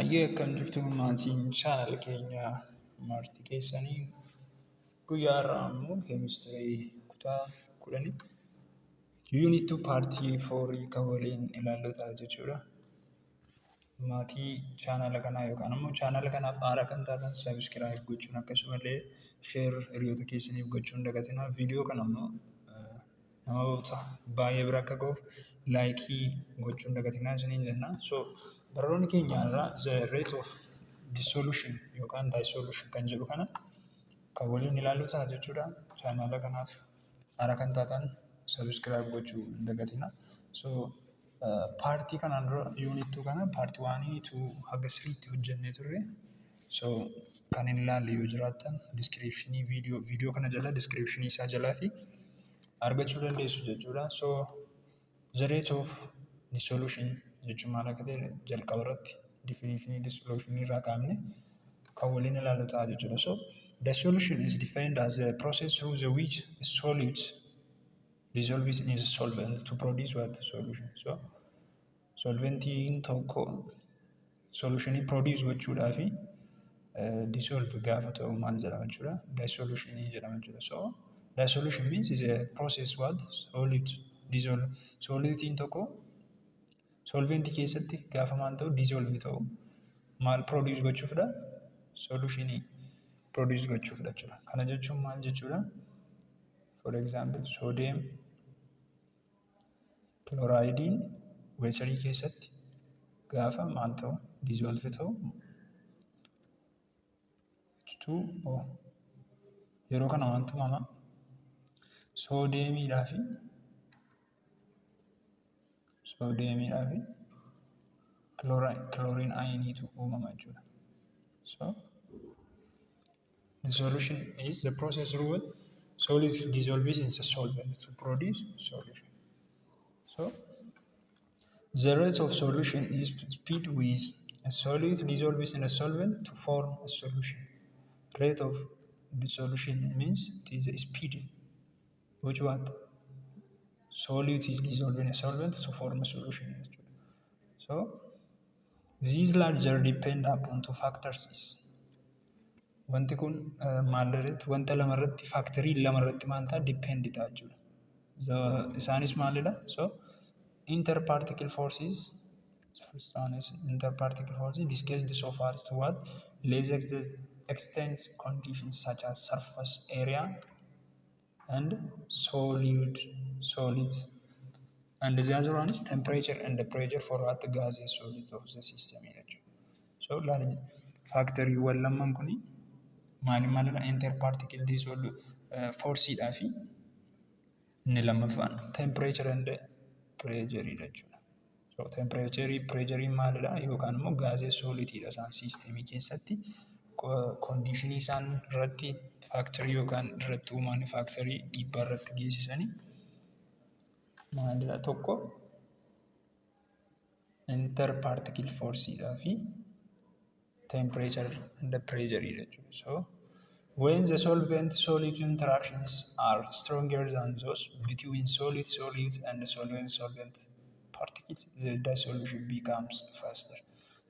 Hayyee, akkam jirtu maatiin channel keenya marti keessanii? Guyyaa har'aa immoo keemistirii kutaa 10 unit 2 part 4 kan waliin ilaallu ta'a jechuudha. Maatii chaanala kanaa yookaan immoo chaanala kanaaf haaraa kan taatan subscribe gochuun, akkasumallee share hiriyoota keessaniif gochuun hin dagatinaa. Viidiyoo kana immoo namoota baay'ee bira akka ga'uuf like gochuun dagatinaa isiniin jenna. So barnoonni keenya har'aa the rate of dissolution yookaan dissolution kan jedhu kana kan waliin ilaallu ta'a jechuudha. Chaanala kanaaf haaraa kan taatan subscribe gochuu hin dagatinaa. So part kanaan dura unit 2 kana part 1 2 haga 3tti hojjennee turre. So kan hin ilaalle yoo jiraattan description viidiyoo kana jala, description isaa jalaati argachuu dandeessu jechuudha. So the rate of dissolution jechuun maal akka ta'e jalqaba irratti definition dissolution irraa kaafne kan waliin ilaallu ta'a jechuudha. So dissolution is defined as a process through the which a solute dissolves in a solvent to produce what? Solution. So solventiin tokko solutionii produce gochuudhaa fi dissolve gaafa ta'u maal jedhama jechuudha? Dissolutionii jedhama jechuudha. So dissolution means is a process what solute dissolve, solutiin tokko solventii keessatti gaafa maal ta'u, dissolve ta'u, maal produce gochuufidha? Solutionii produce gochuufidha jechuudha. Kana jechuun maal jechuudha? For example, sodium chloridein waterii keessatti gaafa maal ta'u, dissolve ta'u, H2O, yeroo kana maaltu uumama? Soodiyeemiidhaa fi chlorine ioniitu uumama jechuudha. So the solution is the process through what solid dissolves in the solvent to produce solution. So the rate of solution is speed with a solute dissolves in a solvent to form a solution. Rate of dissolution means it is the speed which what solute is dissolved in a solvent to form a solution jechuudha. So these larger depend upon two factors is, wanti kun maal irratti, wanta lama irratti, factorii lama irratti maal ta'a, depend ta'a jechuudha. Isaanis maalidha? So interparticle forces, first one is interparticle forces discussed so far to what less extent conditions such as surface area and solid, and the other one is temperature and the pressure for what gaseous solid of the system jechuudha. So factoriiwwan lamman kuni maali maalidha? Interparticle dissolve forceidhaa fi inni lammaffaan temperature and pressure jechuudha. So temperature, pressure maalidha? Yookaan immoo gaseous solididha isaan systemii keessatti conditionii isaan irratti factorii yookaan irratti uuman, factorii dhiibbaa irratti geessisanii maalidha? Tokko interparticle forceidhaa fi temperature and pressure jechuudha. So when the solvent solute interactions are stronger than those between solid solute and solvent solvent particles, the dissolution becomes faster.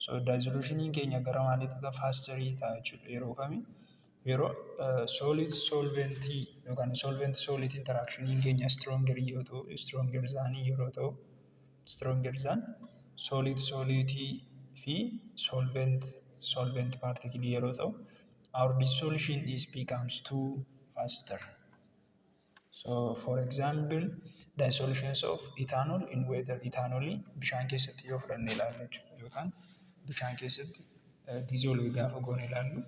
So dissolutionin keenya gara maaliitti ta'a? Fasterii ta'a jechuudha. Yeroo kami? Yeroo solid solventii yookaan solvent solid interactioniin keenya stronger yoo ta'u, stronger than yeroo ta'u, stronger than solid solutii fi solvent solvent particle yeroo ta'u, our dissolution is becomes too faster. So for example, dissolutions of ethanol in water, ethanolii bishaan keessatti yoo fudhanne ilaallu jechuudha, yookaan bishaan keessatti dissolve gaafa goone ilaallu,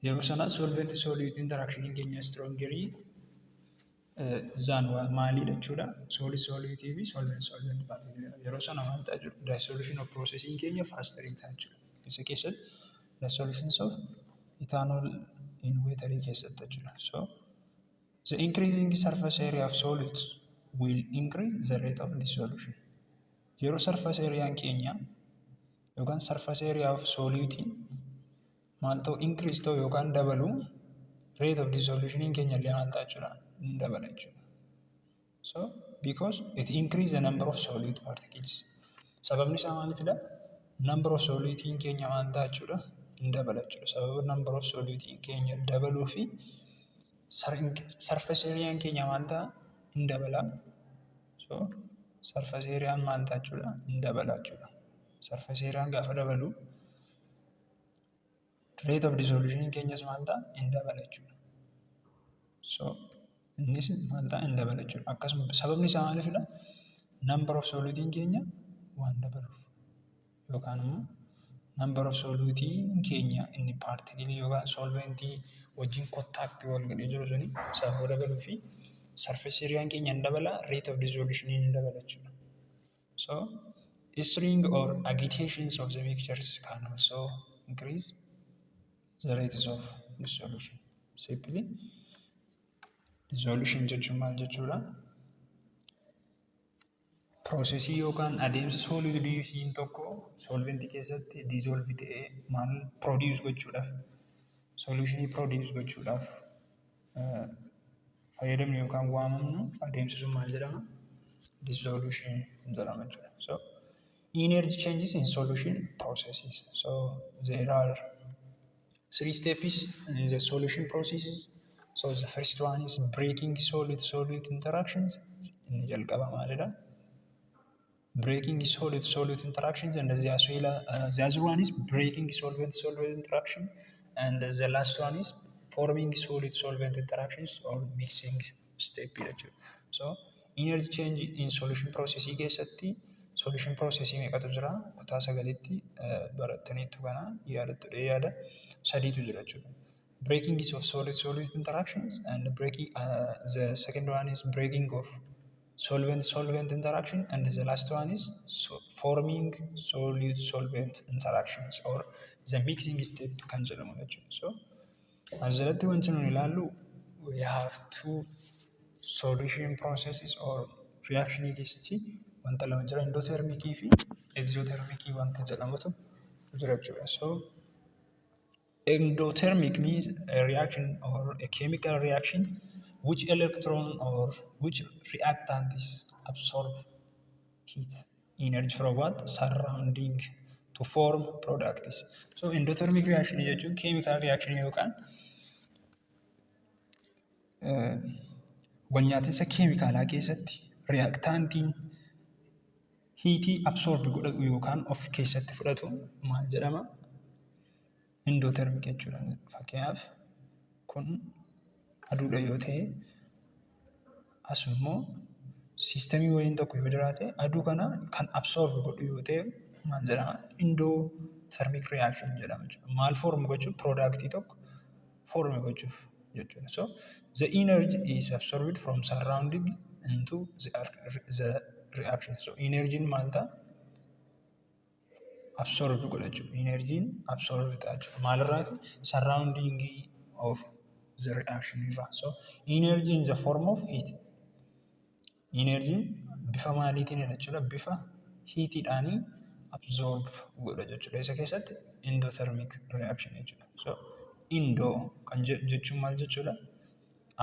yeroo sana solvent solute interaction keenya strongerii than maalidha jechuudha? Solid solutii fi solvent solvent particle. Yeroo sana maal ta'a jechuudha? Dissolution of processing keenya fasterii ta'a jechuudha. Isa keessatti dissolutions of ethanol in water keessatti jechuudha. So the increasing surface area of solids will increase the rate of dissolution. Yeroo surface area keenya yookaan surface area of solutiin maal ta'u, increase ta'u yookaan dabalu, rate of dissolution keenya illee maal ta'a jechuudha? Ni dabala jechuudha. So because it increase the number of solute particles. Sababni isaa maalifidha? Number of soluteiin keenya maal ta'a jechuudha? Hin dabala jechuudha. Sababa number of soluteiin keenya dabaluu fi surface areaan keenya maal ta'a? Hin dabala. So surface areaan maal ta'a jechuudha? Hin dabala jechuudha. Surface areaan gaafa dabalu, rate of dissolution keenyas maal ta'a? Hin dabala jechuudha. So innis maal ta'a? Hin dabala jechuudha. Akkasuma sababni isaa maalifidha? Number of soluteiin keenya waan dabaluuf yookaan immoo number of soluteiin keenya inni particleii yookaan solventii wajjin contactii wal godhee jiru suni sababa dabaluu fi surface areaan keenya hin dabala, rate of dissolution hin dabala jechuudha. So stirring or agitations of the mixtures can also increase the rates of dissolution. Simply, dissolution jechuun maal jechuudha? Processii yookaan adeemsa soluteiin tokko solventii keessatti dissolve ta'ee maal produce gochuudhaaf, solutionii produce gochuudhaaf fayyadamnu yookaan waamamnu, adeemsi sun maal jedhama? Dissolution jedhama jechuudha. So energy changes in solution processes. So there are three steps in the solution processes. So the first one is breaking solute solute interactions. Inni jalqaba maalidha? Breaking solute solute interactions, and the other one is breaking solvent solvent interaction, and the last one is forming solute solvent interactions or mixing step jechuudha. So energy change in solution process keessatti solution process meeqatu jira? Kutaa sagalitti barattaniittu, kana yaadattu yaada, sadiitu jira jechuudha. Breaking is of solute solute interactions, and breaking the second one is breaking of solvent solvent interaction, and the last one is forming solute solvent interactions or the mixing step kan jedhamu jechuudha. So as jalatti wanti nuti ilaallu, we have two solution processes or reaction keessatti wanta lama jira, endothermicii fi exothermicii wanta jedhamutu jira jechuudha. So endothermic means a reaction or a chemical reaction which electron or which reactant is absorb heat energy from what surrounding to form products. So endothermic reaction jechuun chemical reaction yookaan walnyaatinsa keemikaalaa keessatti reactantiin heatii absorb godhatu yookaan of keessatti fudhatu maal jedhama? Endothermic jechuudha. Fakkeenyaaf, kun aduudha yoo ta'e, as immoo systemii wayiin tokko yoo jiraate, aduu kana kan absorb godhu yoo ta'e maal jedhama? Endothermic reaction jedhama jechuudha. Maal form gochuuf? Productii tokko form gochuuf jechuudha. So the energy is absorbed from surrounding into the reaction. So energy'n maal ta'a? Absorb godha jechuudha. Energy'n absorb ta'a jechuudha. Maalirraati? Surrounding of the reaction irraa. So energy in the form of heat. Energy'n bifa maaliitiin jechuudha? Bifa heatiidhaanii absorb godha jechuudha. Isa keessatti endothermic reaction jechuudha. So endo kan jechuun maal jechuudha?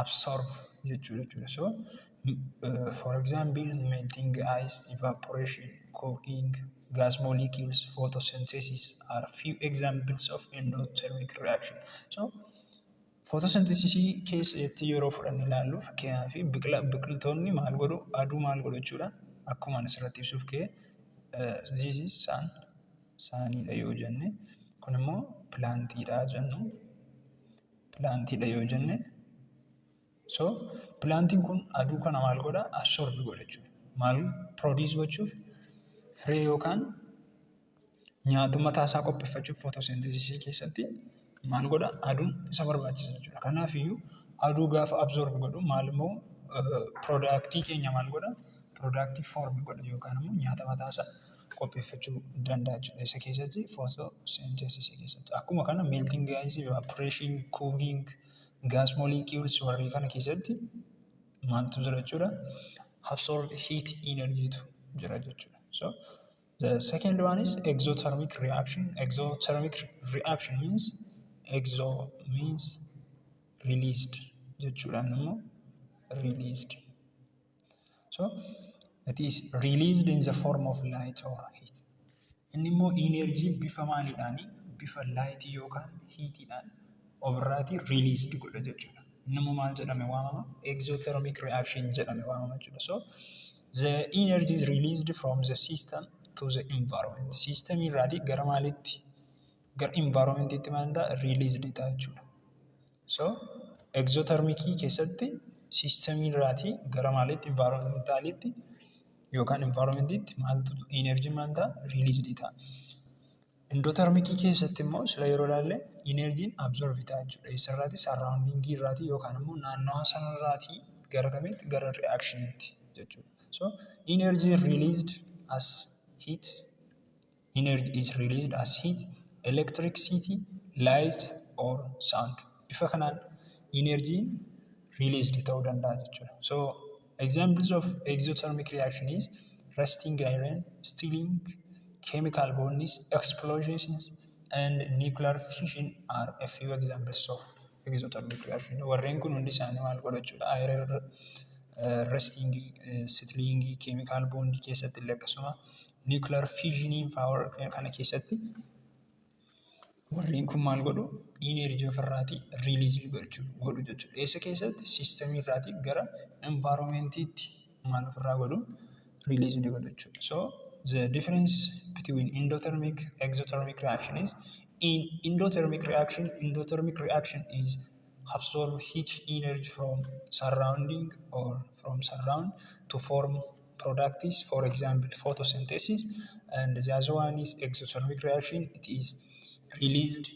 Absorb jechuudha. So for example, melting ice, evaporation, cooking, gas molecules, photosynthesis are few examples of endothermic reaction. So photosynthesis keessatti yeroo fudhanne ilaallu, fakkeenyaaf, biqiltoonni maal godhu? Aduu maal godhu jechuudha? Akkuma ani asirratti ibsuuf ka'e, this is sun, suniidha yoo jenne, kun immoo plantiidha jennu, plantiidha yoo jenne, so plantiin kun aduu kana maal godha? Absorb godha jechuudha. Maal produce gochuuf? Firee yookaan nyaata mataa isaa qopheeffachuuf photosynthesisii keessatti maal godha? Aduun isa barbaachisa jechuudha. Kanaafiyyuu aduu gaafa absorb godhu maal immoo productii keenya maal godha? Productii form godha yookaan immoo nyaata mataasaa qopheeffachuu danda'a jechuudha. Isa keessatti, photosynthesisii keessatti. Akkuma kana melting ice, evaporation, cooking, gas molecules warreen kana keessatti maaltu jira jechuudha? Absorb heat energytu jira jechuudha. So the second one is exothermic reaction. Exothermic reaction means, exo means released jechuudhaan immoo released. So it is released in the form of light or heat. Inni immoo energy bifa maaliidhaanii? Bifa lightii yookaan heatiidhaan ofirraatii released godha jechuudha. Inni immoo maal jedhame waamama? Exothermic reaction jedhame waamama jechuudha. So the energy is released from the system to the environment. System irraatii gara maalitti? Gara environmentiitti maal ta'a? Released ta'a jechuudha. So exothermicii keessatti system irraatii gara maalitti? Environmentalitti yookaan environmentiitti maaltu energy maal ta'a? Released ta'a. Endothermicii keessatti immoo sila yeroo ilaalle energyn absorb ta'a jechuudha. Eessarraati? Surroundingii irraatii yookaan immoo naannawaa sanarraatii gara kamitti? Gara reactioniitti jechuudha. So energy released as heat, energy is released as heat, electricity, light or sound. Bifa kanaan energyn released ta'uu danda'a jechuudha. So examples of exothermic reaction is rusting iron, stealing, chemical bonds, explosions and nuclear fission are a few examples of exothermic reaction. Warreen kun hundi isaanii maal godha jechuudha? Iron rusting, settling, chemical bond keessatti illee akkasuma nuclear fission fa'aa kana keessatti warreen kun maal godhu? Energy ofirraatii release godhu jechuudha. Eessa keessatti? Systemii irraatii gara environmentiitti maal ofirraa godhu? Release godhu jechuudha. So the difference between endothermic exothermic reaction is, in endothermic reaction is absorb heat energy from surrounding or from surround to form products, for example photosynthesis, and the other one is exothermic reaction. It is released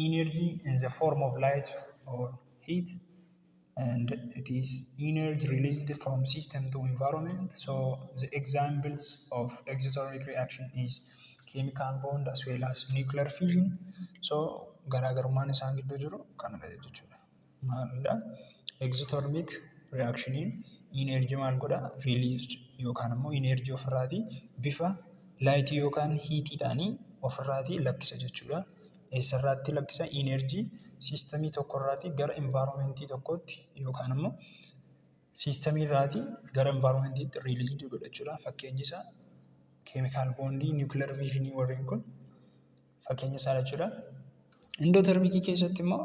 energy in the form of light or heat, and it is energy released from system to environment. So the examples of exothermic reaction is chemical bond as well as nuclear fission. So garaagarummaan isaan gidduu jiru kanadha jechuudha. Maalidha? Exothermic reactioniin energy maal godha? Released yookaan immoo energy ofirraatii bifa lightii yookaan heatiidhaanii ofirraatii lakkisa jechuudha. Eessarraatti lakkisa? Energy systemii tokkorraatii gara environmentii tokkootti yookaan immoo systemii irraatii gara environmentiitti released godha jechuudha. Fakkeenyi isaa chemical bondii, nuclear fissionii warreen kun fakkeenya isaa jechuudha. Endothermicii keessatti immoo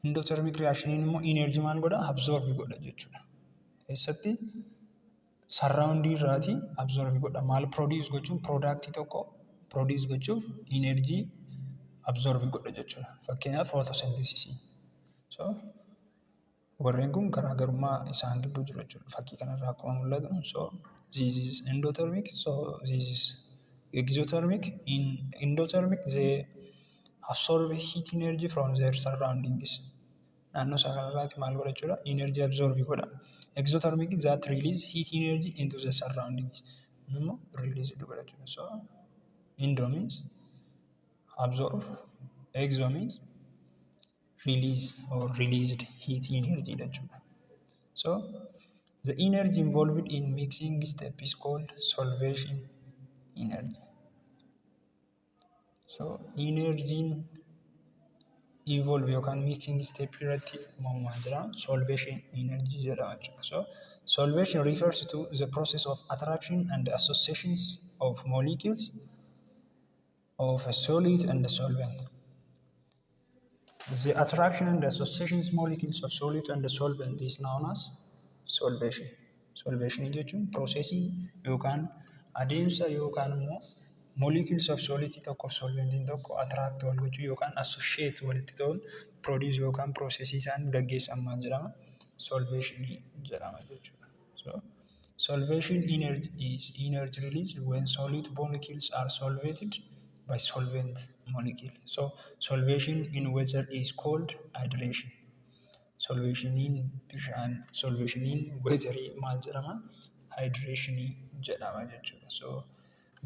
endothermic reactioniin immoo energy maal godha? Absorb godha jechuudha. Eessatti? Surroundii irraatii absorb godha. Maal produce gochuun? Productii tokko produce gochuuf energy absorb godha jechuudha. Fakkeenyaaf photosynthesisii. So warreen kun garaagarummaa isaan gidduu jiru jechuudha. Fakkii kanarraa akkuma mul'atu, so this is endothermic, so this is exothermic. In endothermic, they absorb heat energy from their surroundings. Naannoo isaa kanarraati maal godha jechuudha? Energy absorb godha. Exothermic, that release heat energy into the surroundings. Immoo release godha jechuudha. So endo means absorb, exo means release or released heat energy jechuudha. So the energy involved in mixing step is called solvation energy. So energy evolve yookaan mixing step irratti uumamaa jira solvation energy jedhama jechuudha. So solvation refers to the process of attraction and associations of molecules of a solute and a solvent. The attraction and associations molecules of solute and solvent is known as solvation. Solvation jechuun processii yookaan adeemsa yookaan immoo molecules of solute tokkoof solventiin tokko attract wal gochuu yookaan associate walitti ta'uun produce yookaan processii isaan gaggeessan maal jedhama? Solvation jedhama jechuudha. So solvation energy is energy released when solute molecules are solvated by solvent molecule. So solvation in water is called hydration. Solvationiin bishaan, solvationiin waterii maal jedhama? Hydration jedhama jechuudha. So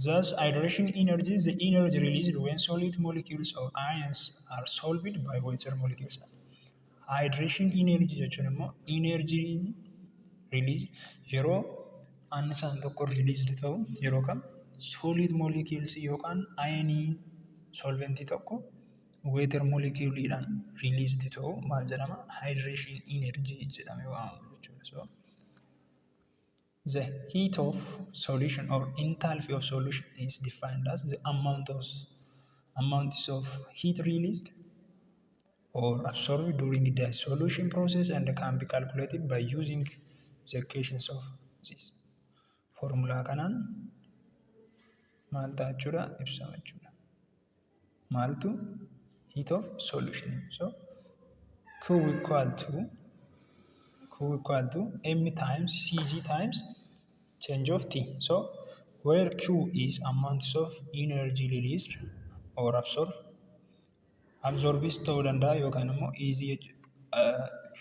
thus hydration energy is the energy released when solute molecules or ions are solved by water molecules. Hydration energy jechuun immoo energy release yeroo annisaan tokko released ta'u yeroo kam solute molecules yookaan ionii solventii tokko water moleculeidhaan released ta'u maal jedhama? Hydration energy jedhamee waamama jechuudha. So The heat of solution or enthalpy of solution is defined as the amounts of heat released or absorbed during the dissolution process and can be calculated by using the equations of this. Formulaa kanaan maal ta'a jechuudha? Ibsama jechuudha. Maaltu? Heat of solution. So Q equal to M times Cg times change of T. So where Q is amounts of energy released or absorbed, absorbis ta'uu danda'a yookaan immoo easy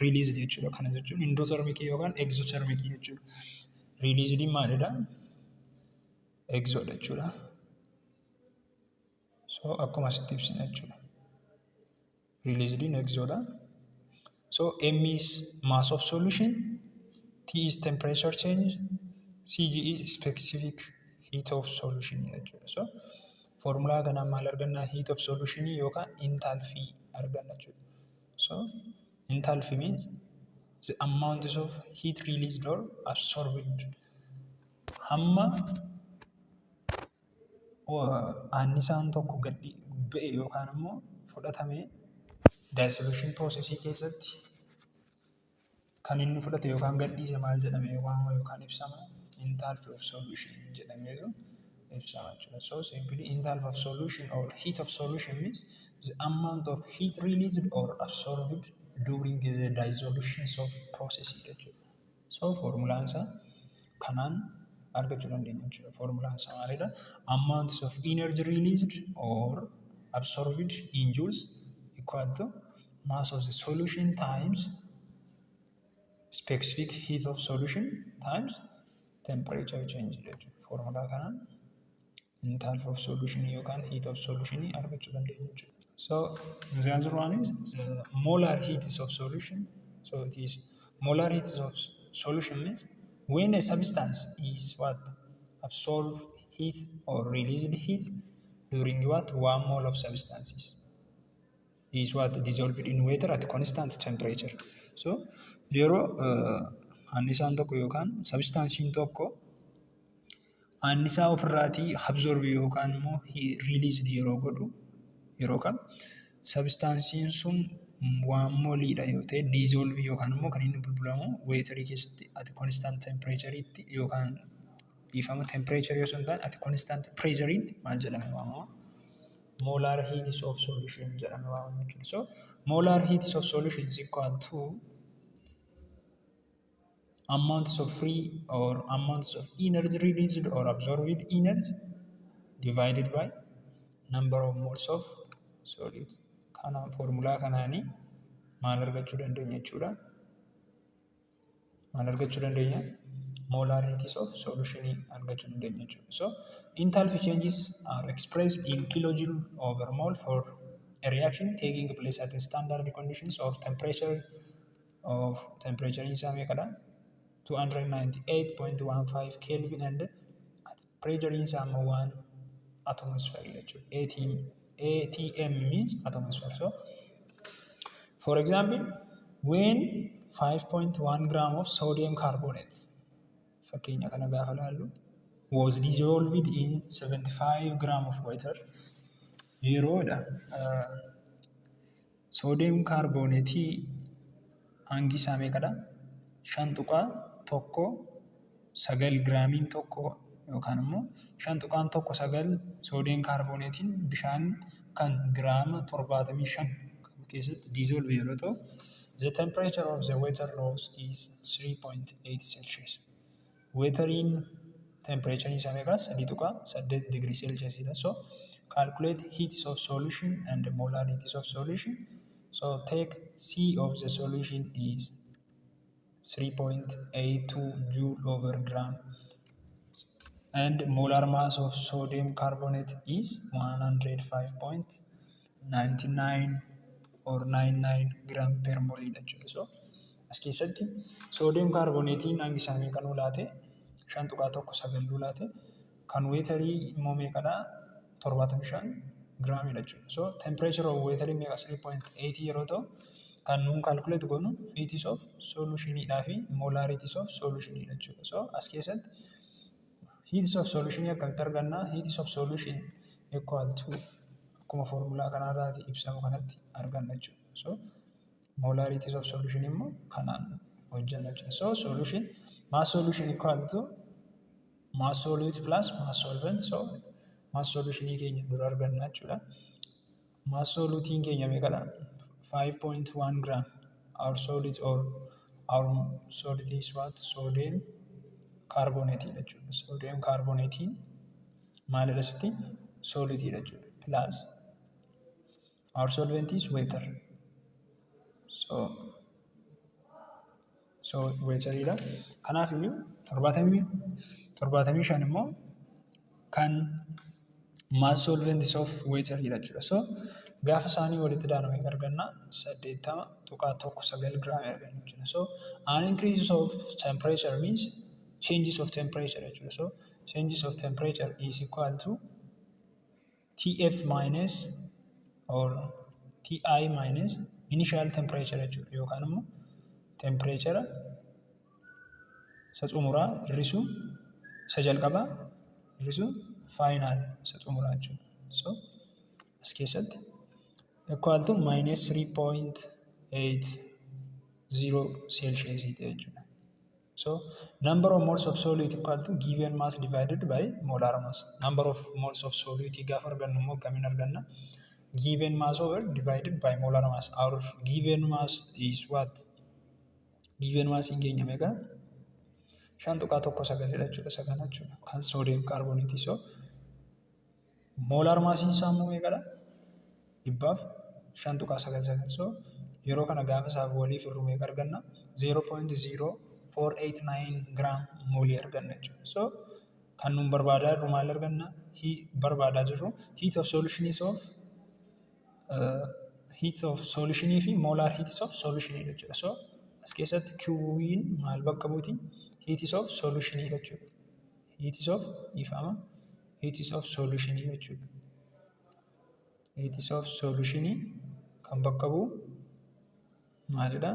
released jechuudha. Kana jechuun endothermic yookaan exothermic jechuudha. Released maalidha? Exodha jechuudha. So akkuma asitti ibsina jechuudha. Released exodha. So M is mass of solution, T is temperature change, Cg is specific heat of solution jechuudha. So formulaa kanaan maal arganna? Heat of solution yookaan enthalpy arganna jechuudha. So enthalpy means the amount of heat released or absorbed, hamma annisaan tokko gadi ba'e yookaan immoo fudhatame dissolution processii keessatti kan inni fudhate yookaan gadhiise maal jedhamee waamama yookaan ibsama? Enthalpy of solution jedhameetu ibsama jechuudha. So simply, enthalpy of solution or heat of solution means the amount of heat released or absorbed during the dissolution of process jechuudha. So formulaan isaa kanaan argachuu dandeenya jechuudha. Formulaan isaa maalidha? Amounts of energy released or absorbed in joules equal to mass of the solution times specific heat of solution times temperature change jechuudha. Formulaa kanaan enthalpy of solution yookaan heat of solution argachuu dandeenya jechuudha. So the other one is the molar heat of solution. So it is molar heat of solution means when a substance is what? Absorb heat or released heat during what? 1 mole of substances is what? Dissolved in water at constant temperature. So yeroo annisaan tokko yookaan substanceiin tokko annisaa ofirraatii absorb yookaan immoo released yeroo godhu, yeroo kam substanceiin sun 1 moleiidha yoo ta'e, dissolve yookaan immoo kan inni bulbulamu waterii keessatti at constant temperatureitti yookaan, dhiifama, temperature osoo hin taane at constant pressureitti maal jedhame waamama? Molar heat of solution jedhame waamama jechuudha. So molar heat of solution is equal to amounts of free or amounts of energy released or absorbed energy divided by number of moles of solute. Kanaan formulaa kanaanii maal argachuu dandeenya jechuudha? Maal argachuu dandeenya? Molar heat of solution argachuu dandeenya jechuudha. So enthalpy changes are expressed in kilojoule over mole for a reaction taking place at a standard conditions or temperature of, temperature isaa meeqadha? 298.15 Kelvin and at pressure isaa immoo 1 atmosphere jechuudha. ATM means atmosphere. So for example, when 5.1 gram of sodium carbonate, fakkeenya kana gaafa laallu, was dissolved in 75 gram of water, yeroodha sodium carbonateii hangi isaa meeqadha? 5.19 giraamiin tokko yookaan immoo 5.19 sodium carbonateiin bishaan kan giraama 75 qabu keessatti dissolve yeroo ta'u, the temperature of the water rose is 3.8 Celsius. Wateriin temperature isaa meeqa? 3.8 degree Celsius dha. So calculate heats of solution and molar heats of solution. So take C of the solution is 3.82 joule over gram and molar mass of sodium carbonate is 105.99 or 99 gram per mole jechuudha. So as keessatti sodium carbonateiin hangi isaa meeqa nuu laate? 5.19 nuu laate. Kan waterii immoo meeqadha? 75 giraamidha jechuudha. So temperature of waterii meeqa? 3.8 yeroo ta'u Kan nuun calculate goonu heats of solutionidhaa fi molar heats of solution jechuudha. So as keessatti heats of solution akkamitti arganna? Heats of solution equal to akkuma foormulaa kanarraati ibsamu kanatti arganna jechuudha. So molar heats of solution immoo kanaan hojjenna jechuudha. So solution, mass solution equal to mass solute plus mass solvent. So mass solution keenya dura arganna jechuudha. Mass solutiin keenya meeqadha? 5.1 gram. Our solute or our solute is what? Sodium carbonate jechuudha. Sodium carbonate maalidha sitti? Solute jechuudha. Plus our solvent is water. So wateridha. Kanaaf iyyuu 75 immoo kan mass solvent of water jechuudha. So gaafa isaanii walitti daanu meeqa arganna? 80.19 giraamii arganna jechuudha. So an increase of temperature means changes of temperature jechuudha. So changes of temperature is equal to TF minus or TI minus initial temperature jechuudha. Yookaan immoo temperature isa xumuraa hir'isuu isa jalqabaa hir'isuu final isa xumuraa jechuudha. So as keessatti equal to minus 3.80 Celsius ta'e jechuudha. So number of moles of solute equal to given mass divided by molar mass. Number of moles of solute gaafa argannu immoo akkamiin arganna? Given mass over divided by molar mass. Our given mass is what? Given mass hin keenya meeqa? 5.19dha jechuudha isa kana jechuudha. Kan sodium carbonate. So molar massiin isaa immoo meeqadha? 105.99. So yeroo kana gaafa isaaf waliif hirru meeqa arganna? 0.0489 gram moolii arganna jechuudha. So kan nuun barbaadaa jirru maal arganna? Barbaadaa jirru heat of solutions of heat of solutionii fi molar heat of solution jechuudha. So as keessatti Q'n maal bakka buuti? Heat of solution jechuudha. Heat of ifama heat of solution jechuudha. Heat of solution kan bakka bu'u maalidha?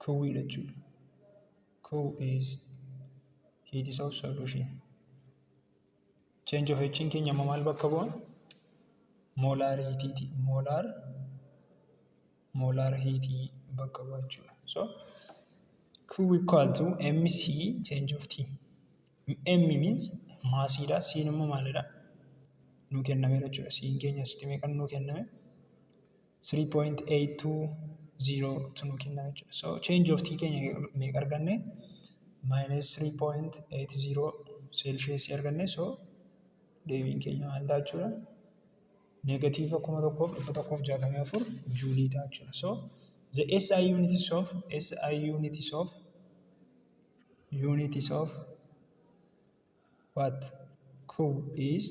Q jechuudha. Q is heat of solution. Change of H keenya immoo maal bakka bu'a? Molar heat, molar heat bakka bu'a jechuudha. So Q equal to MC change of T. M means massiidha. C immoo maalidha? Nuu kennameera jechuudha. C keenya asitti meeqan nuu kenname? 3.820 tu nuu kenname jechuudha. So change of T keenya meeqa arganne? Minus 3.80 Celsius arganne. So deebiin keenya maal ta'a jechuudha? Negative 1164 juulii ta'a jechuudha. So the SI units of SI units of what? Q is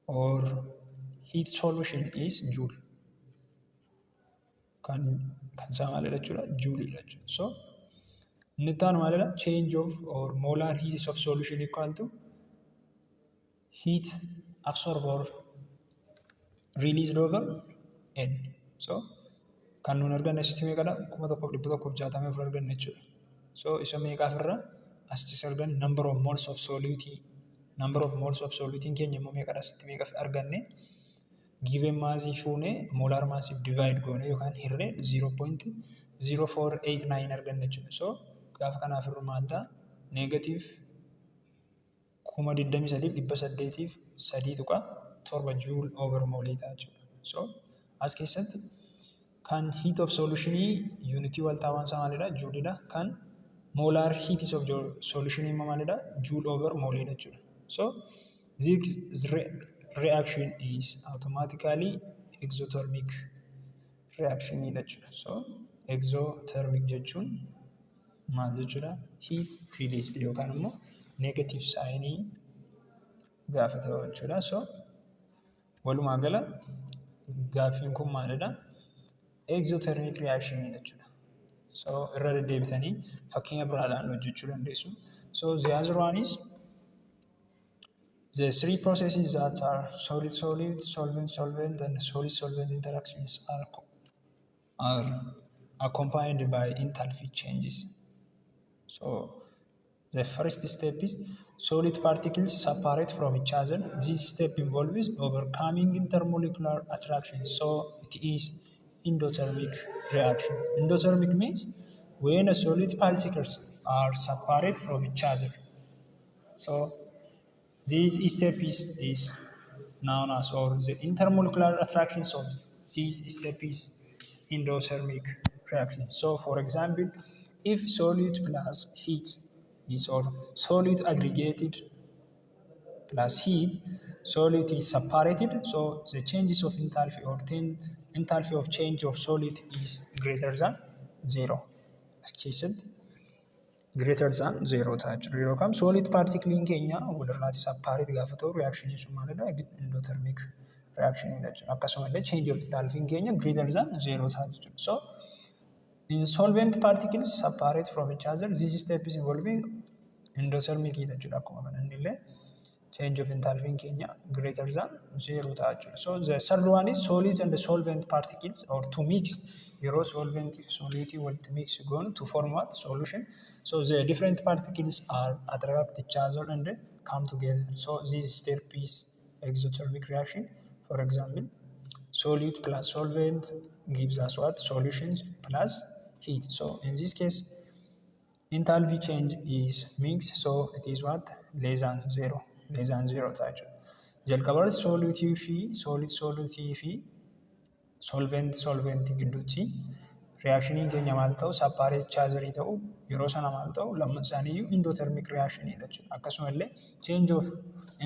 or heat solution is joule. Kan isaa maalidha jechuudha? Juuliidha jechuudha. So inni itti aanu maalidha? Change of or molar heat of solution equal to heat absorb or released over N. So kan nuun arganne asitti meeqadha? 1164 arganne jechuudha. So isa meeqaaf irra asittis arganne number of moles of solute, number of moles of solute keenya immoo meeqadha? Asitti meeqa arganne? Given massii fuunee molar massiif divide goone yookaan hirree 0.0489 arganne jechuudha. So gaafa kanaaf irru maal ta'a? Negative 23,803.7 joule over moolii ta'a jechuudha. So as keessatti kan heat of solutionii unitii waltaawaan isaa maalidha? Juulidha. Kan molar heat of solutionii immoo maalidha? Joule over moolidha jechuudha. So this reaction is automatically exothermic reaction jechuudha. So exothermic jechuun maal jechuudha? Heat released yookaan immoo negative signii gaafa ta'u jechuudha. So walumaa gala gaaffiin kun maalidha? Exothermic reaction jechuudha. So irra deddeebitanii fakkeenya biraadhaan hojjechuu dandeessu. So the other one is The three processes that are solid solid, solvent solvent, and solid solvent interactions are accompanied by enthalpy changes. So the first step is solid particles separate from each other. This step involves overcoming intermolecular attraction. So it is endothermic reaction. Endothermic means when a solid particles are separate from each other. So this step is known as, or the intermolecular attractions of this step is endothermic reaction. So for example, if solute plus heat is, or solute aggregated plus heat, solute is separated, so the changes of enthalpy or enthalpy of change of solute is greater than zero. As keessatti greater than zero ta'a jechuudha. Yeroo kam solid particleiin keenya walirraati separate gaafa ta'u, reaction sun maalidha? Endothermic reaction jechuudha. Akkasumallee change of enthalpy keenya greater than zero ta'a jechuudha. So in solvent particles separate from each other, this step is involving endothermic jechuudha. Akkuma kana innillee change of enthalpy keenya greater than zero ta'a jechuudha. So the third one is solute and the solvent particles or to mix, yeroo solvent fi solute walitti mix goonu to form what? Solution. So the different particles are attract each other and come together. So this step is exothermic reaction. For example, solute plus solvent gives us what? Solutions plus heat. So in this case, enthalpy change is mixed, so it is what? Less than zero. Less than zero ta'a jechuudha. Jalqabarratti solute fi solid solute fi solvent solvent gidduutti reactioniin keenya maal ta'u? Separate each other ta'u. Yeroo sana maal ta'u? Lamman isaaniiyyuu endothermic reactionidha jechuudha. Akkasumallee change of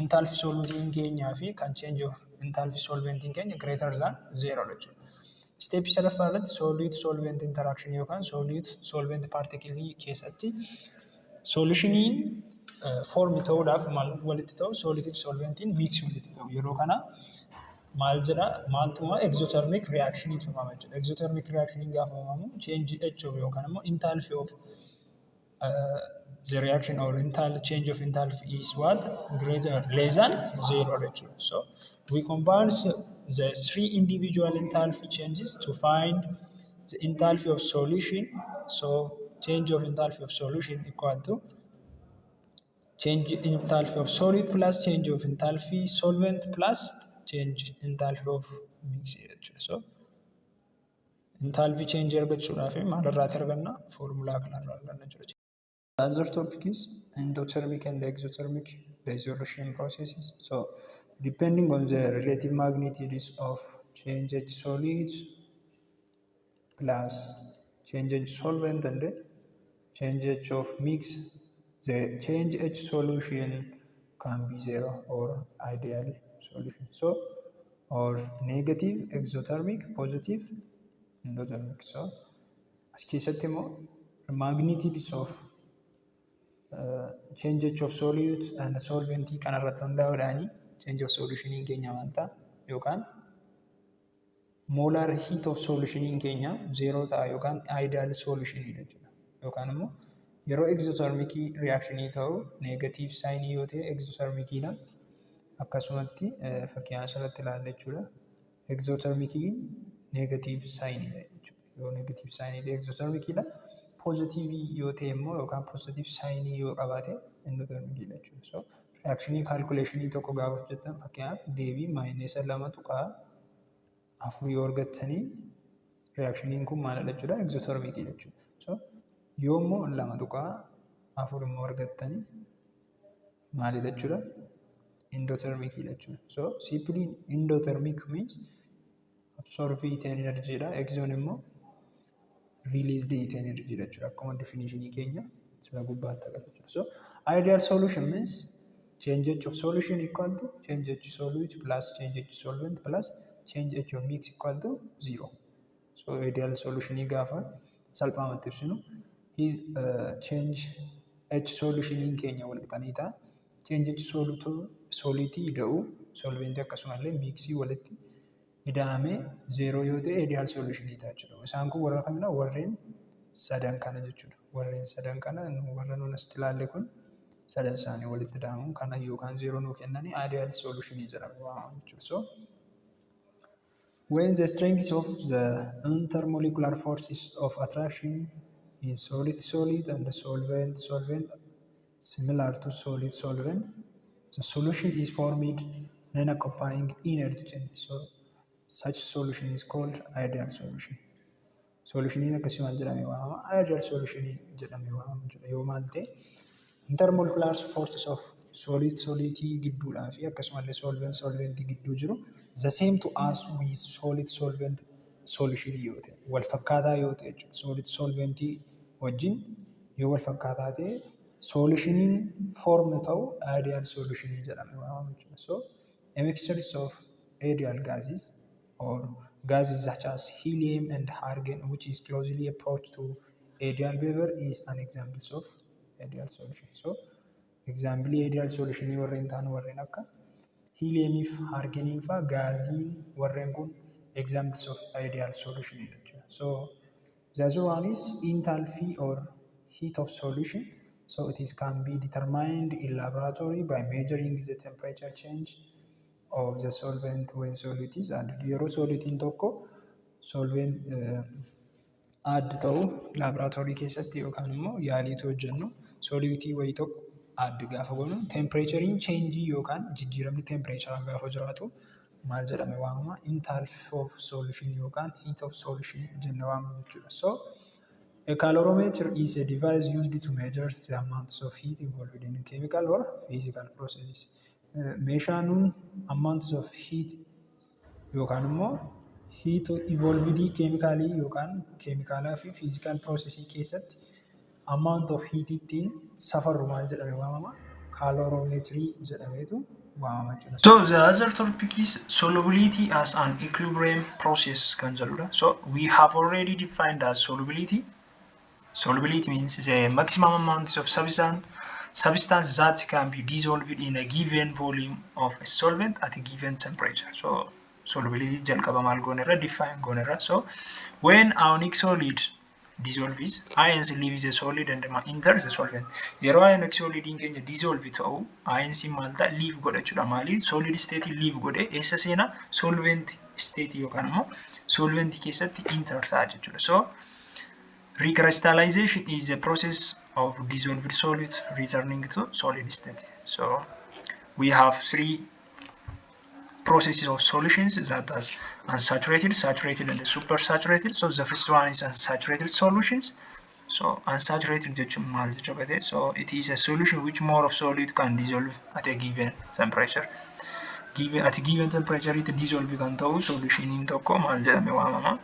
enthalpy soluteiin keenyaa fi kan change of enthalpy solventiin keenya greater than zero jechuudha. Step sadaffaa irratti solute solvent interaction yookaan solute solvent particle keessatti solutioniin form ta'uudhaaf maal walitti ta'u? Solute fi solventiin mix walitti ta'u. Yeroo kana maal jedha? Maaltu uumama? Exothermic reactioniitu uumama jechuudha. Exothermic reactioniin gaafa uumamu, change H of yookaan immoo enthalpy of the reaction or enthalpy change of enthalpy is what? Greater, less than zero jechuudha. So we combine the three individual enthalpy changes to find the enthalpy of solution. So change of enthalpy of solution equal to change enthalpy of solute plus change of enthalpy solvent plus change enthalpy of mix jechuudha. So enthalpy change argachuudhaaf maalirraati arganna? Foormulaa kanarraa arganna jechuudha. The other topic is endothermic and exothermic dissolution processes. So depending on the relative magnitudes of change H solute plus change H solvent and change H of mix, the change H solution can be zero or ideal solution. So or negative exothermic, positive endothermic. So as keessatti immoo magnitudes of change H of solute and solvent kanarratti hundaa'uudhaani change of solution keenya maal ta'a yookaan molar heat of solution keenya zero ta'a yookaan ideal solution jechuudha. Yookaan immoo yeroo exothermic reaction ta'u negative sign yoo ta'e exothermiciidha. Akkasumatti fakkii asirratti ilaalla jechuudha. Exothermiciin negative sign jechuudha. Yoo negative sign ta'e exothermiciidha. Positive yoo ta'e immoo yookaan positive sign yoo qabaate endothermiciidha jechuudha. So reaction calculation tokko gaafa hojjettan, fakkeenyaaf deebii -2.4 yoo argattanii, reactioniin kun maalidha jechuudha? Exothermiciidha jechuudha. So yoo immoo 2.4 immoo argattanii maalidha jechuudha? Endothermiciidha jechuudha. So simply endothermic means absorb heat energy dha. Exon immoo released heat energy dha jechuudha. Akkuma definition keenya sila gubbaatti agarra jechuudha. So ideal solution means change H of solution equal to change H solute plus change H solvent plus change H of mix equal to zero. So ideal solution gaafa salphaamatti ibsinu, change H solution keenya wal qixanii ta'a. Change H solute ida'uu solvent akkasumallee mixii walitti ida'amee zero yoo ta'e ideal solution ta'a jechuudha. Isaan kun warra kamidha? Warreen sadan kana jechuudha. Warreen sadan kana warra nuti asitti ilaalle kun Sadan isaanii walitti ida'amuun kana yookaan zero nuu kennanii ideal solution jedhama waamamu jechuudha. So when the strength of the intermolecular forces of attraction in solid solid and solvent solvent similar to solid solvent, the solution is formed non-occupying energy change. So such solution is called ideal solution. Solutioniin akkasii maal jedhamee waamama? Ideal solution jedhamee waamama jechuudha. Yoo maal ta'e, intermolecular forces of solid solid gidduudhaa fi akkasumallee solvent solvent gidduu jiru the same to as with solid solvent solution yoo ta'e, wal fakkaataa yoo ta'e jechuudha. Solid solvent wajjin yoo wal fakkaataa ta'e, solutioniin form ta'u ideal solution jedhamee waamama jechuudha. So a mixture of ideal gases or gases such as helium and argon, which is closely approached to ideal behavior, is an example of ideal solution. So example ideal solution warreen ta'an warreen akka heliumii fi argoniin fa'aa, gaaziin warreen kun examples of ideal solution jechuudha. So the other one is enthalpy or heat of solution. So it is can be determined in laboratory by measuring the temperature change of the solvent when solute is added. Yeroo solutiin tokko solvent add ta'u laaboraatoorii keessatti yookaan immoo yaaliitu hojjennu, solutii wayii tokko add gaafa goonu, temperatureiin change yookaan jijjiiramni temperaturaa gaafa jiraatu maal jedhame waamama? Enthalpy of solution yookaan heat of solution jennee waamna jechuudha. So a calorimeter is a device used to measure the amounts of heat involved in chemical or physical processes. Meeshaan nun amounts of heat yookaan immoo heat involved chemicalii yookaan keemikaalaa fi physical processii keessatti amount of heat ittiin safarru maal jedhame waamama? Calorimeterii jedhameetu waamama jechuudha. So the other topic is solubility as an equilibrium process kan jedhudha. So we have already defined as solubility. Solubility means the maximum amount of substance that can be dissolved in a given volume of a solvent at a given temperature. So solubility jalqaba maal goonerra? Define goonerra. So when ionic solid dissolves, ions leave the solid and enter the solvent. Yeroo ionic solidiin keenya dissolve ta'u, ions maal ta'a? Leave godha jechuudha. Maali? Solid state leave godhe eessa seena? Solvent state yookaan immoo solvent keessatti enter ta'a jechuudha. So recrystallization is the process of dissolved solid returning to solid state. So we have three processes of solutions, that as unsaturated, saturated and supersaturated. So the first one is unsaturated solutions. So unsaturated jechuun maal jechuu ta'e? So it is a solution which more of solid can dissolve at a given temperature. At a given temperature it dissolve kan ta'u solutioniin tokko maal jedhame waamama?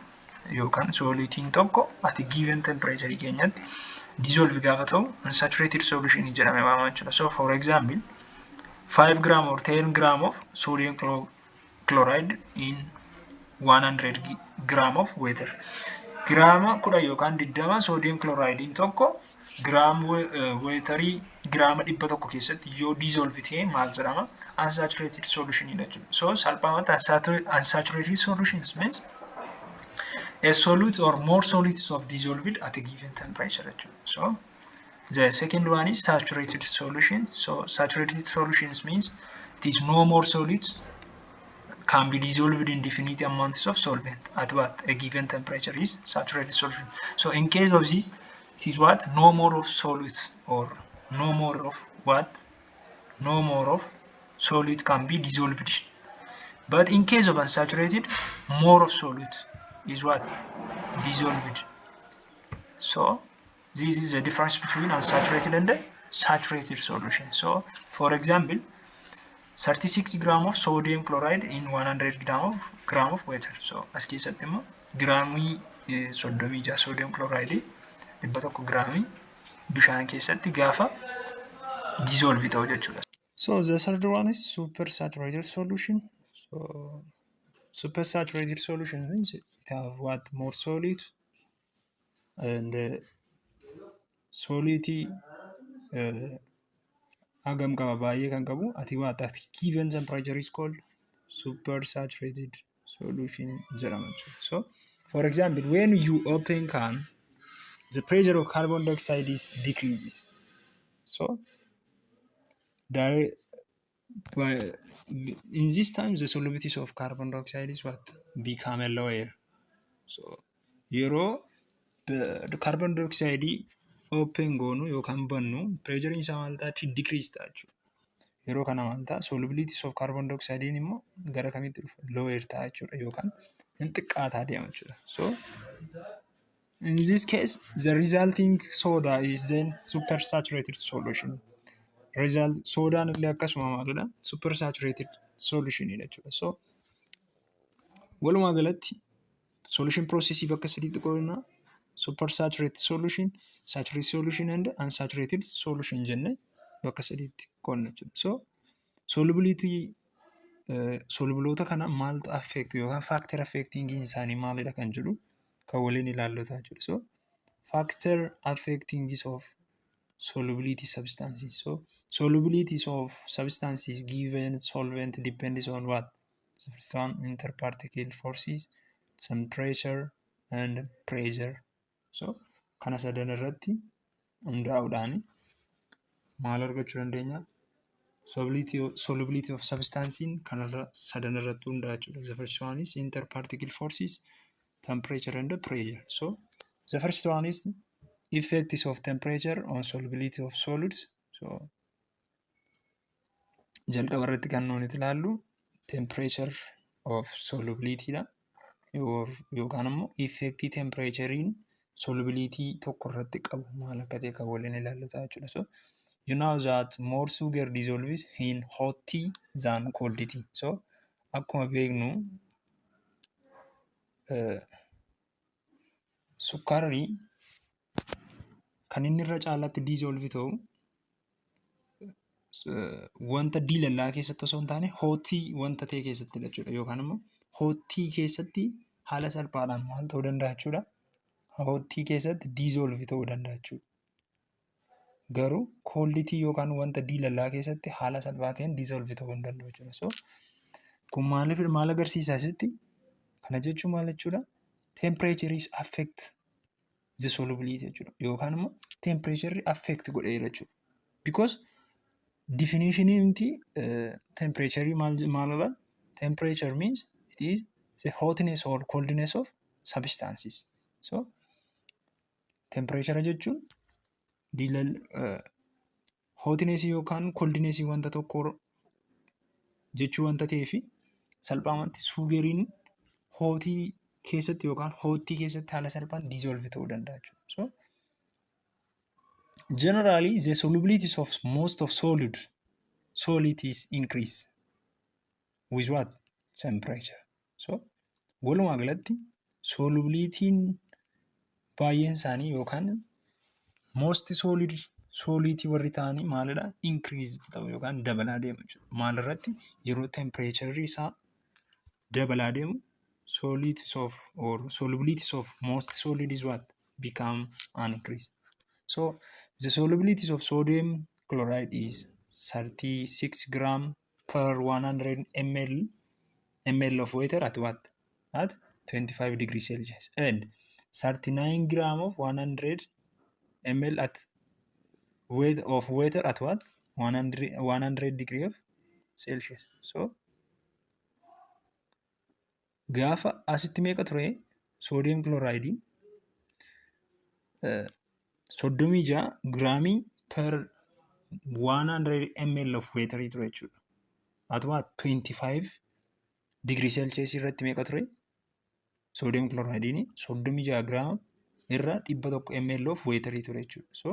Yookaan solutiin tokko at a given temperature keenyatti dissolve gaafa ta'u unsaturated solution jedhame waamama jechuudha. So for example, 5 gram or 10 gram of sodium chloride in 100 gram of water. Giraama 10 yookaan 20 sodium chloridein tokko giraam waterii giraama 100 keessatti yoo dissolve ta'e maal jedhama? Unsaturated solution jechuudha. So salphaamatti unsaturated solutions means a solute or more solids of dissolved at a given temperature jechuudha. So the second one is saturated solution. So saturated solutions means it is no more solids can be dissolved in definite amounts of solvent at what? A given temperature is saturated solution. So in case of this, it is what? No more of solute or no more of what? No more of solute can be dissolved. But in case of unsaturated, more of solute is what? Dissolved. So this is the difference between unsaturated and the saturated solution. So for example, 36 gram of sodium chloride in 100 gram of water. So as keessatti immoo giraamii 36 sodium chloride 100 giraamii bishaan keessatti gaafa dissolve ta'u jechuudha. So the third one is supersaturated solution. So supersaturated solution means it have what? More solute and solute hagam qaba? Baay'ee kan qabu ati what? At given temperature is called supersaturated solution jedhama jechuudha. So for example, when you open can, the pressure of carbon dioxide is decreases. So Direct, by, in this time the solubility of carbon dioxide is what? Become a lower. So yeroo carbon dioxide open goonu yookaan bannu, pressure isaa maal ta'a? Decrease ta'a jechuudha. Yeroo kana maal ta'a? Solubility of carbon dioxide immoo gara kamitti dhufa? Lower ta'a jechuudha yookaan hin xiqqaataa deema jechuudha. So in this case, the resulting soda is then supersaturated solution. Result soodaan illee akkasuma maalidha? Supersaturated solution jechuudha. So walumaa galatti solution processii bakka sadiitti qoodna: supersaturated solution, saturated solution and unsaturated solution jennee bakka sadiitti qoodna jechuudha. So solubility solubiloota kana maaltu affect yookaan factor affecting isaanii maalidha kan jedhu kan waliin ilaallu ta'a jechuudha. So factor affecting of solubility substances. So solubilities of substances given solvent depends on what? The first one, interparticle forces, temperature and pressure. So kana sadan irratti hundaa'uudhaan maal argachuu dandeenya? Solubility of substance kanarra sadan irratti hundaa'a jechuudha. The first one is interparticle forces, temperature and pressure. So the first one is effects of temperature on solubility of solids. So jalqaba irratti kan nuti ilaallu temperature of solubility dha. Yookaan immoo effectii temperaturein solubility tokko irratti qabu maal akka ta'e kan waliin ilaallu ta'a jechuudha. So you know that more sugar dissolves in hot tea than cold tea. So akkuma beeknu sukkaarri kan inni irra caalaatti dissolve ta'u wanta diilallaa keessatti osoo hin taane hot wanta ta'e keessatti jechuudha. Yookaan immoo hot keessatti haala salphaadhaan maal ta'uu danda'a jechuudha? Hot keessatti dissolve ta'uu danda'a jechuudha. Garuu cold tea yookaan wanta diilallaa keessatti haala salphaa ta'een dissolve ta'uu hin danda'u jechuudha. So kun maaliif maal agarsiisa asitti? Kana jechuun maal jechuudha? Temperature is affect the solubility jechuudha. Yookaan immoo temperature affect godheera jechuudha. Because definition miti temperature maal maalidha? Temperature means it is the hotness or coldness of substances. So temperature jechuun diilal hotness yookaan coldness wanta tokkoo jechuu wanta ta'eefi salphaamatti sugariin hotii keessatti yookaan hot keessatti haala salphaan dissolve ta'uu danda'a jechuudha. So generally the solubilities of most of solid is increase with what? Temperature. So walumaa galatti solubilityin baay'een isaanii yookaan most solid solid warri ta'anii maalidha? Increase ta'u yookaan dabalaa deemu jechuudha. Maalirratti? Yeroo temperature isaa dabalaa deemu, solids of or solubilities of most solid is what? Become an increase. So the solubilities of sodium chloride is 36 gram per 100 ml of water at what? At 25 degrees Celsius and 39 gram of 100 ml at weight of water at what? 100 degree of Celsius. So gaafa asitti meeqa ture sodium chloride? 36 giraamii per 100 ml of water ture jechuudha. At what? 25 degree Celsius irratti meeqa ture? Sodium chloride 36 giraama irra 100 ml of water ture jechuudha. So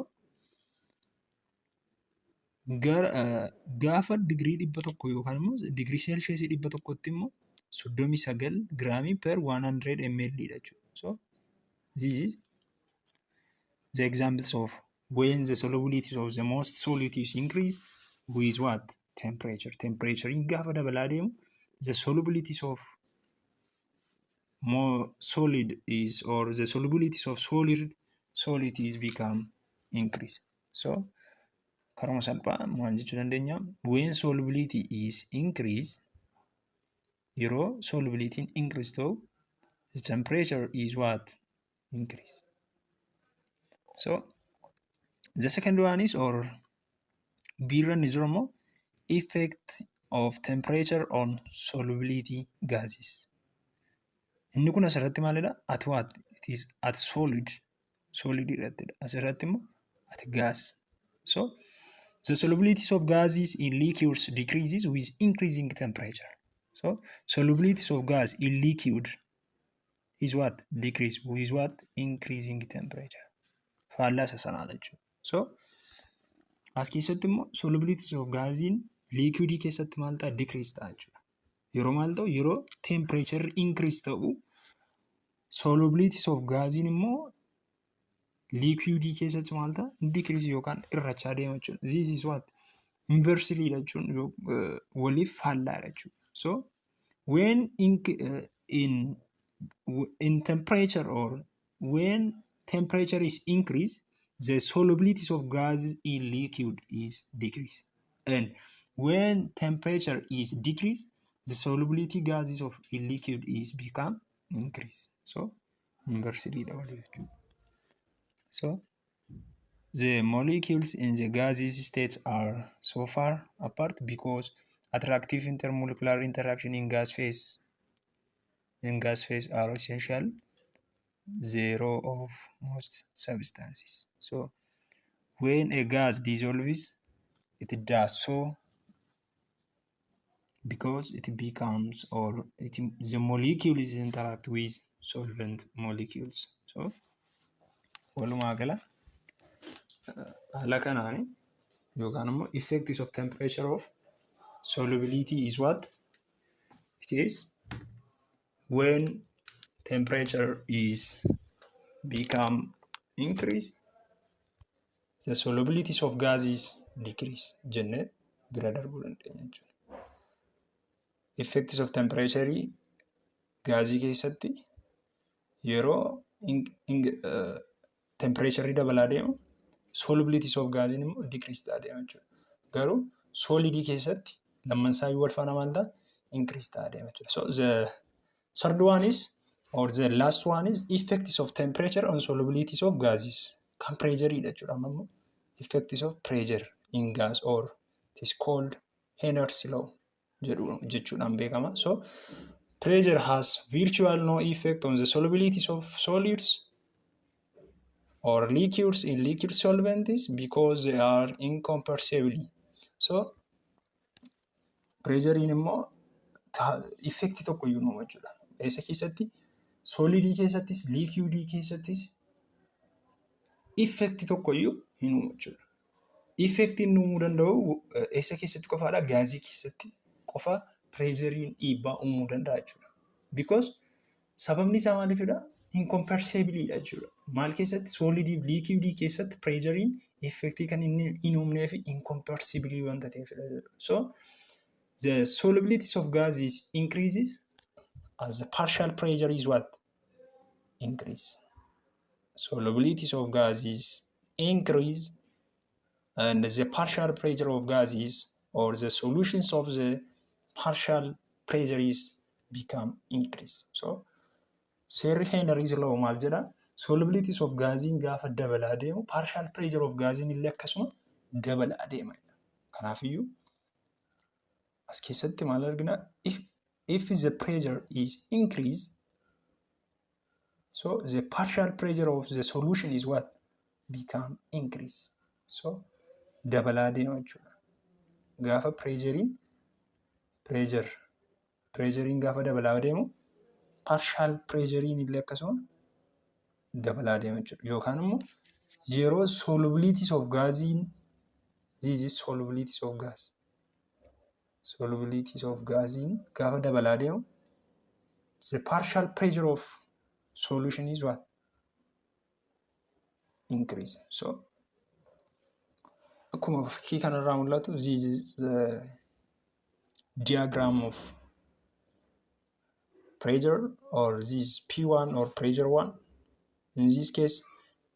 gaafa digirii 100 yookaan immoo digirii seelsheesii 100tti immoo 39 giraamii per 100 ml dha jechuudha. So this is the examples of when the solubility of the most solute is increase with what? Temperature. Temperature gaafa dabalaa deemu, the solubilities of more solid is or the solubilities of solid is become increase. So karuma salphaa maal jechuu dandeenya? When solubility is increase, yeroo solubility increase ta'u, the temperature is what? Increase. So the second one is or biirra inni jiru immoo Effect of temperature on solubility gases. Inni kun asirratti maalidha? At what? It is at solid. Solid irrattidha. Asirratti immoo at gas. So the solubility of gases in liquids decreases with increasing temperature. So solubility of gas in liquid is what? Decrease with what? Increasing temperature. Faallaa isa sanaa jechuudha. So as keessatti immoo solubility of gasiin liquidii keessatti maal ta'a? Decrease ta'a jechuudha. Yeroo maal ta'u? Yeroo temperature increase ta'u, solubility of gasiin immoo liquidii keessatti maal ta'a? Decrease yookaan hir'achaa deema jechuudha. This is what? Inversely jechuun waliif faallaadha jechuudha. So when in temperature or when temperature is increased, the solubility of gases in liquid is decreased. And when temperature is decreased, the solubility gases of in liquid is become increase. So inversely dha walii jechuudha. So the molecules in the gaseous states are so far apart because attractive intermolecular interaction in gas phase are essential zero of most substances. So when a gas dissolves, it does so because it becomes or it, the molecule is interact with solvent molecules. So walumaa gala haala kanaan yookaan immoo effects of temperature of solubility is what it is: when temperature is become increase, the solubilities of gases decrease jennee bira darbuu dandeenya jechuudha. Effects of temperature gaazii keessatti yeroo temperature dabalaa deemu, solubilities of gaasiin immoo decrease ta'aa deema jechuudha. Garuu solidii keessatti lamman isaayyuu wal faana maal ta'a? Increase ta'aa deema jechuudha. So the third one is or the last one is effects of temperature on solubilities of gases. Kan pressure dha jechuudha amma immoo effects of pressure in gas, or it is called Henry's law jedhu jechuudhaan beekama. So pressure has virtual no effect on the solubilities of solids or liquids in liquid solvents because they are incompressible. So pressurein immoo effectii tokko iyyuu hin uumu jechuudha. Eessa keessatti? Solidii keessattis liquidii keessattis effectii tokko iyyuu hin uumu jechuudha. Effectiin inni uumuu danda'u eessa keessatti qofaadha? Gaazii keessatti qofa pressurein dhiibbaa uumuu danda'a jechuudha. Because sababni isaa maaliifidha? Incompressibleidha jechuudha. Maal keessatti? Solidii fi liquidii keessatti pressurein effectii kan inni hin uumnee fi incompressible wanta ta'eefidha jechuudha. So the solubilities of gases increases as the partial pressure is what? Increase. Solubilities of gases increase and the partial pressure of gases or the solutions of the partial pressure is become increase. So seerri Henry's law maal jedha? Solubilities of gaasiin gaafa dabalaa deemu, partial pressure of gaasiin illee akkasuma dabalaa deema. Kanaafiyyuu as keessatti maal argina? If the pressure is increase, so the partial pressure of the solution is what? Become increase. So dabalaa deema jechuudha. Gaafa pressurein gaafa dabalaa deemu, partial pressurein illee akkasuma dabalaa deema jechuudha. Yookaan immoo yeroo solubilities of gaasiin, this is solubilities of gas. Solubilities of gaasiin gaafa dabalaa deemu, the partial pressure of solution is what? Increase. So akkuma fakkii kanarraa mul'atu, this is the diagram of pressure, or this is P1 or pressure 1. In this case,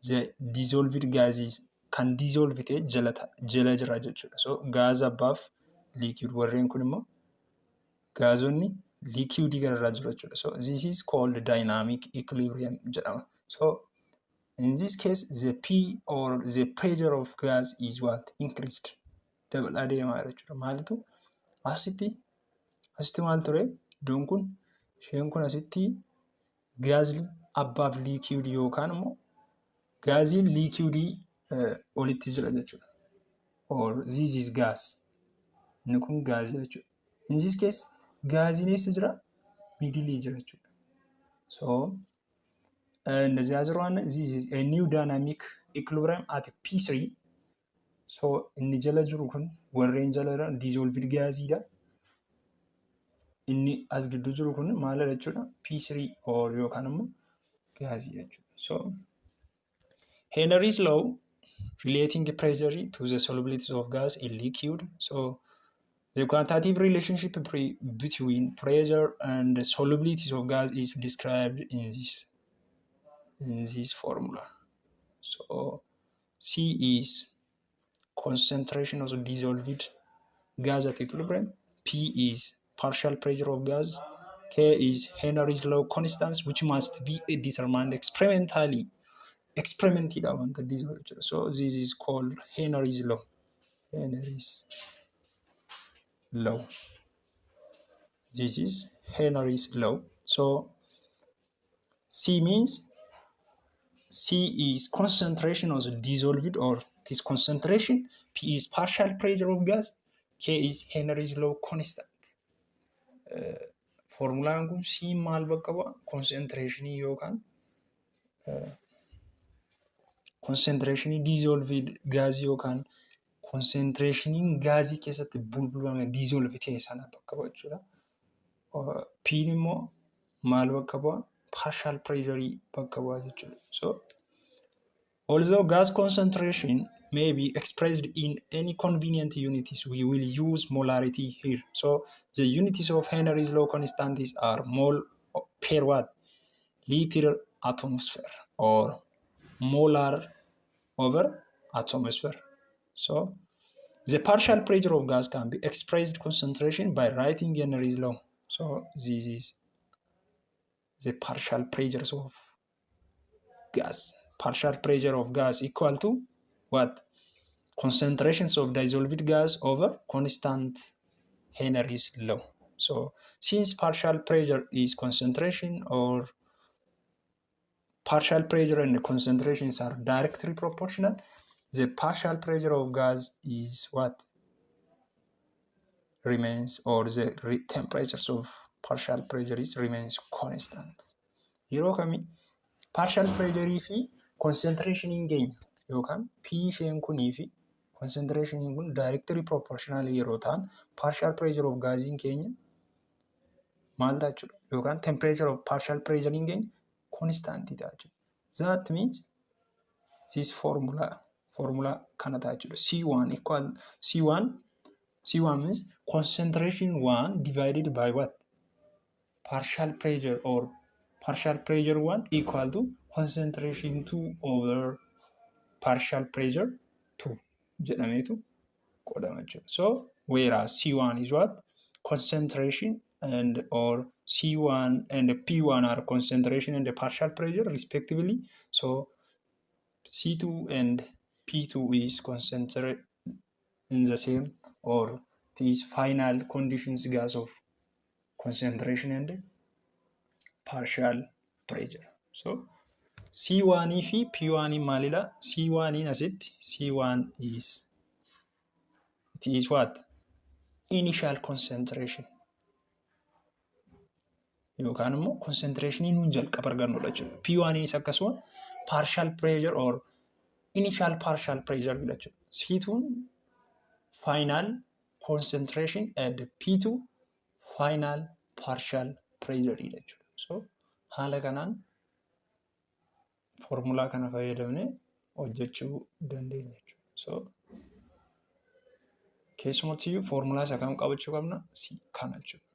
the dissolved gases kan dissolve ta'e jala jala jira jechuudha. So gas above liquid, warreen kun immoo gaazonni liquidii gararraa jiru jechuudha. So this is called dynamic equilibrium jedhama. So in this case, the P or the pressure of gas is what? Increased. Dabalaa deemaa jira jechuudha. Maaltu asitti maal ture? Iddoon kun, isheen kun asitti gaazii above liquid yookaan immoo gaaziin liquidii olitti jira jechuudha. Or this is gas. Inni kun gaazii jechuudha. In this case, gaaziin eessa jira? Middle jira jechuudha. So and the other one, this is a new dynamic equilibrium at P3. So inni jala jiru kun, warreen jala jiran dissolved gaasiidha. Inni as gidduu jiru kun maalidha jechuudha? P3 or yookaan immoo gaazii jechuudha. So Henry's law relating pressure to the solubility of gas in liquid. So the quantitative relationship between pressure and the solubility of gas is described in this formula. So C is concentration of dissolved gas at equilibrium. P is partial pressure of gas. K is Henry's law constant, which must be determined experimentally. Experimentidha wanta dissolve jechuudha. So this is called Henry's law. Henry's law. This is Henry's law. So C means, C is concentration of dissolved or it is concentration. P is partial pressure of gas. K is Henry's law constant. Formulaan kun C maal bakka bu'a? Concentrationii yookaan concentrationii dissolved gaazii yookaan concentrationiin gaazii keessatti bulbulame, dissolve ta'e sana bakka bu'a jechuudha. P'n immoo maal bakka bu'a? Partial pressure bakka bu'a jechuudha. So although gas concentration may be expressed in any convenient units, we will use molarity here. So the units of Henry's law constants are mole per what? Liter atmosphere or molar over atmosphere. So the partial pressure of gas can be expressed concentration by writing Henry's law. So this is the partial pressures of gas. Partial pressure of gas equal to what? Concentrations of dissolved gas over constant Henry's law. So since partial pressure is concentration or partial pressure and the concentrations are directly proportional, the partial pressure of gas is what? Remains or the temperatures of partial pressure is remains constant. Yeroo kamii partial pressure fi concentration keenya yookaan P isheen kunii fi concentration kun directly proportional yeroo ta'an, partial pressure of gaasiin keenya maal ta'a jechuudha, yookaan temperature of partial pressure keenya constant ta'a jechuudha. That means this formula kana ta'a jechuudha. C1 equal C1. C1 means concentration 1 divided by what? Partial pressure or partial pressure 1 equal to concentration 2 over partial pressure 2 jedhameetu qoodama jechuudha. So whereas C1 is what? Concentration and or C1 and P1 are concentration and the partial pressure respectively. So C2 and P2 is concentrate in the same or these final conditions gas of concentration and partial pressure. So C1 fi P1 maalidha? C1 asitti C1 is, it is what? Initial concentration yookaan immoo concentrationii nuun jalqaba argannudha jechuudha. P1 is akkasuma partial pressure or initial partial pressure jechuudha. C2 final concentration and P2 final partial pressure jechuudha. So haala kanaan foormulaa kana fayyadamnee hojjechuu dandeenya jechuudha. So keessumattiyyuu foormulaa isa kam qabachuu qabna? C kana jechuudha.